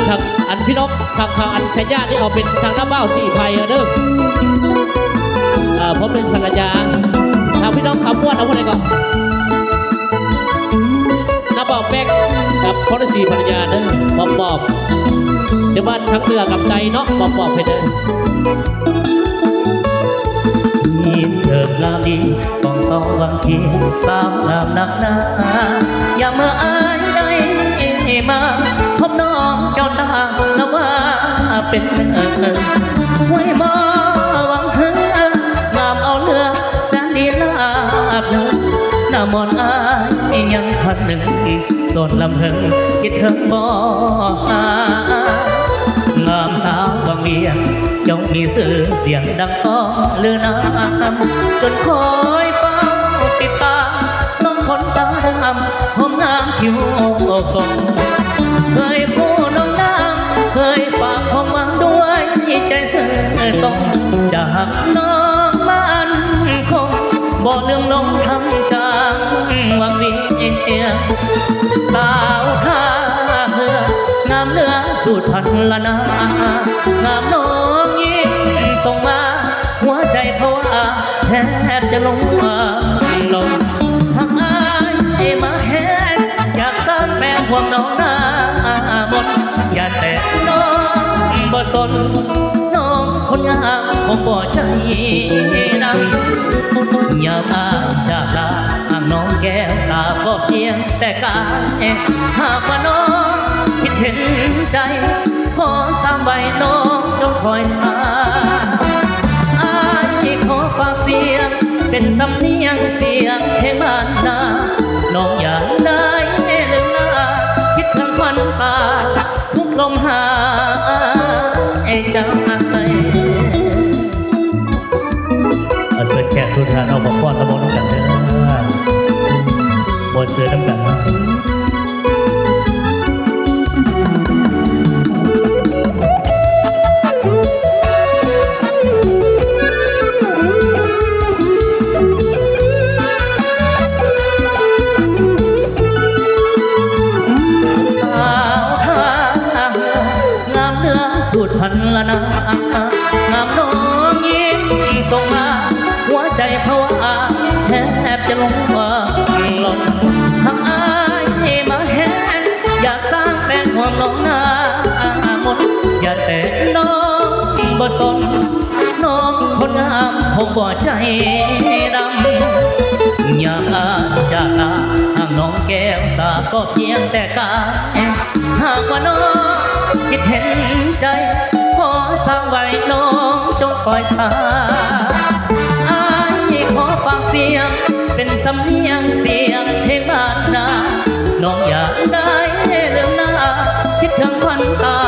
ທາງອັນພີ່ນ້ອງທາງ ທາງອັນໄຊຍະນີ້ເອົາເປັນທາງນ້າບ່າວສີໄພເດີ ເອີ ເພາະເປັນພັນລະຍາ ທາງພີ່ນ້ອງຄຳມ່ວນເອົາຜູ້ໃດກໍ ນ້າບ່າວແປັກກັບພໍ່ລະສີພັນລະຍາເດີ ມອບໆ ແຕ່ວ່າທາງເຫຼືອກັບໃຈເນາະ ມອບໆ ໃຫ້ເດີ. ຍິນເທີງາມດີ ຂອງສອງວັງເຄ ສາວງາມນັກໜາ ຢາມເມື່ອອ້າຍໄດ້ມາ ພົບນ້ອງແກ້ວຕາ ນະວ່າເປັນເອີ ຫ້ວຍໝໍວັງເຮືອ ງາມເອົາເຫຼືອ ແສນດີລາບເນີ ໜ້າໝອນອ້າຍຍັງຄັນໜຶ່ງ ສອນລຳເພິງຄິດເຖິງບໍ່ຫາ ງາມສາວວັງວຽງ ເຈົ້າມີຊື່ສຽງດັງກ້ອງລືນາມ ຈົນຄອຍເຝົ້າຕິດຕາມ ນ້ອງຄົນຕາດຳ ຫົວງາມຄິ້ວກົມ ເຄີຍຄູ່ນ້ອງນາງ ເຄີຍຝາກຄວາມຫວັງດ້ວຍໃຈຊື່ຕົງ ຈະຮັກນ້ອງໝັ້ນຄົງ ບໍ່ລືມລົງທັງຈາງວັງວຽງ ສາວທ່າເຮືອ ງາມເຫຼືອສູດພັນລະນາ ງາມນ້ອງຍິງສົ່ງມາ ຫົວໃຈພະວາແທບຈະລົ້ມລົງ ຫາກອ້າຍມາແຮງ ຢາກສ້າງແປງຮ່ວມນ້ອງໜ້າມົນ ຢ້ານແຕ່ນ້ອງບໍ່ສົນ ນ້ອງຄົນງາມຄົງບໍ່ໃຈດຳ ຍາມອ້າຍຈາກລາ ຫາກນ້ອງແກ້ວຕາກໍພຽງແຕ່ກາຍ ຫາກວ່ານ້ອງຄິດເຫັນໃຈ ຂໍສາມໄວ້ນ້ອງຈົ່ງຄອຍທ່າ ອ້າຍຂໍຝາກສຽງ ເປັນສຳນຽງສຽງເພງບ້ານນາ ນ້ອງຢ່າໄດ້ລືມລາ ຄິດເຖິງຂວັນຕາ ທຸກລົມຫາຍໃຈ. ອາ ເຊີນແຂກທຸກທ່ານອອກມາຟ້ອນລະບົນນຳກັນເດີ ມ່ວນຊື່ນນຳກັນ. ສາວທ່າເຮືອ ງາມເຫຼືອສູດພັນລະນາ ງາມນ້ອງຍິງສົ່ງມາ ຫົວໃຈພະວາແທບຈະລົ້ມລົງ ຫາກອ້າຍມາແຮງ ຢາກສ້າງແປງຮ່ວມນ້ອງໜ້າມົນ ຢ່າແຕ່ນ້ອງບໍ່ສົນ ນ້ອງຄົນງາມຄົງບໍ່ໃຈດຳ ຍາມອ້າຍຈາກອາ ຫາກນ້ອງແກ້ວຕາກໍພຽງແຕ່ກາຍ ຫາກວ່ານ້ອງຄິດເຫັນໃຈ ຂໍສາມໄວ້ນ້ອງຈົ່ງຄອຍທ່າ ອ້າຍຂໍຝາກສຽງ ເປັນສຳນຽງສຽງເພງບ້ານນາ ນ້ອງຢ່າໄດ້ລືມນາ ຄິດເຖິງຂວັນຕາ